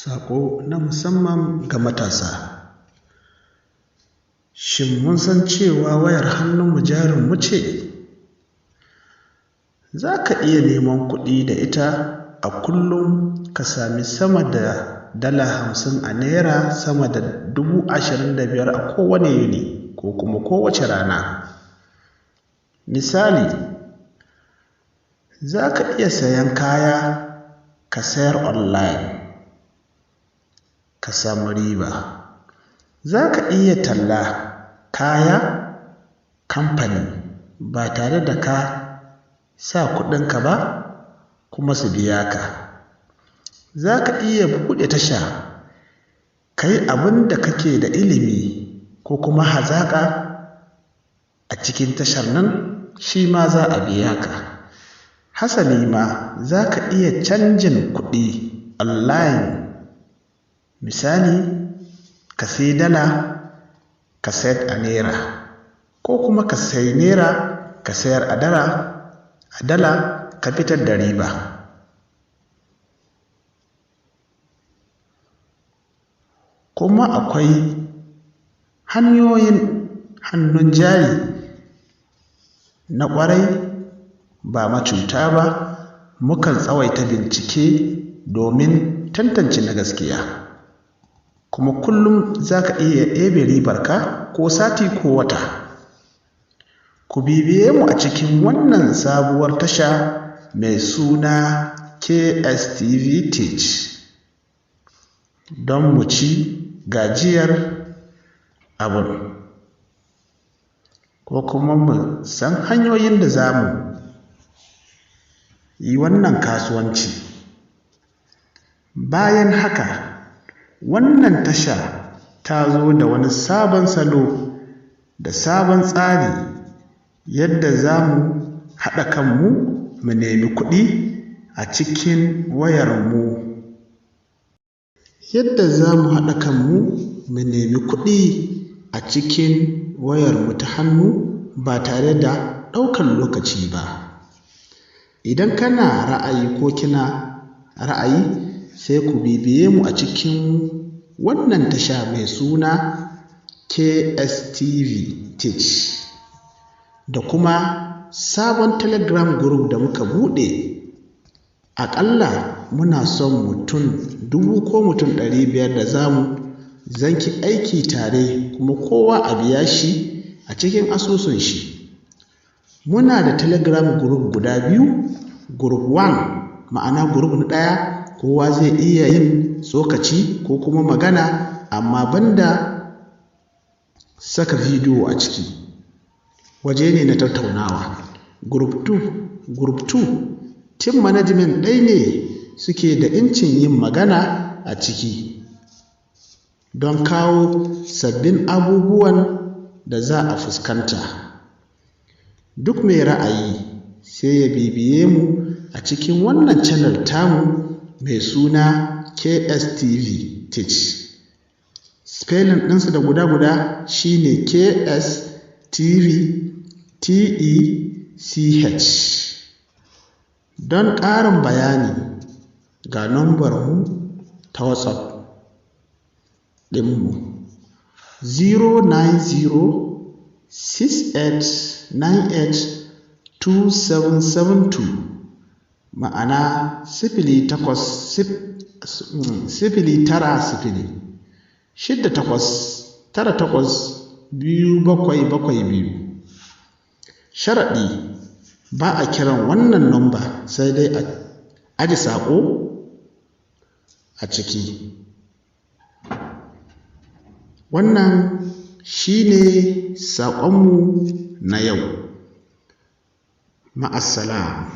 Saƙo na musamman ga matasa. Shin mun san cewa wayar hannunmu jarinmu ce? Za ka iya neman kuɗi da ita a kullum, ka sami sama da $50 a naira sama da 25,000 a kowane yini ko kuma kowace rana. Misali, za ka iya sayan kaya ka sayar online ka samu riba. Za ka iya talla kaya kamfani ba tare da ka sa kuɗinka ba, kuma su biya ka. Za ka iya buɗe tasha ka yi abin da kake da ilimi ko kuma hazaƙa a cikin tashar nan, shi ma za a biya ka. Hasali ma, za ka iya canjin kuɗi online. Misali, ka sai dala ka sayar a naira, ko kuma ka sayi naira ka sayar a dala ka fitar da riba. Kuma akwai hanyoyin hannun jari na ƙwarai, ba macuta ba. Mukan tsawaita bincike domin tantance na gaskiya. Kuma kullum za ka iya ɗebe ribarka, ko sati ko wata. Ku bibiye mu a cikin wannan sabuwar tasha mai suna KSTV Tech don mu ci gajiyar abun, ko kuma mu san hanyoyin da za mu yi wannan kasuwanci. Bayan haka, wannan tasha ta zo da wani sabon salo da sabon tsari yadda za mu haɗa kanmu mu nemi kuɗi a cikin wayarmu. Yadda za mu haɗa kanmu mu nemi kuɗi a cikin wayarmu ta hannu ba tare da ɗaukan lokaci ba. Idan kana ra'ayi ko kina ra'ayi, sai ku bibiye mu a cikin wannan tasha mai suna KSTV Tech da kuma sabon Telegram group da muka buɗe. Aƙalla muna son mutum 1,000 ko mutum 500 da za mu zanki aiki tare, kuma kowa a biya shi a cikin asusun shi. Muna da Telegram group guda biyu: group 1, ma'ana group na ɗaya, kowa zai iya yin tsokaci ko kuma magana, amma banda saka bidiyo a ciki. Waje ne na tattaunawa. Group 2, group 2, team management ɗai ne suke da 'yancin yin magana a ciki don kawo sabbin abubuwan da za a fuskanta. Duk mai ra'ayi sai ya bibiye mu a cikin wannan channel tamu mai suna KSTV Tech. Spelling ɗinsa da guda-guda shine KSTV TECH. Don ƙarin bayani, ga nambar mu ta WhatsApp ɗinmu: 09068982772, ma'ana 08 09 6898 2772. Sharaɗi: ba a kiran wannan namba, sai dai a aje saƙo a ciki. Wannan shi ne saƙonmu na yau. Ma'assalam.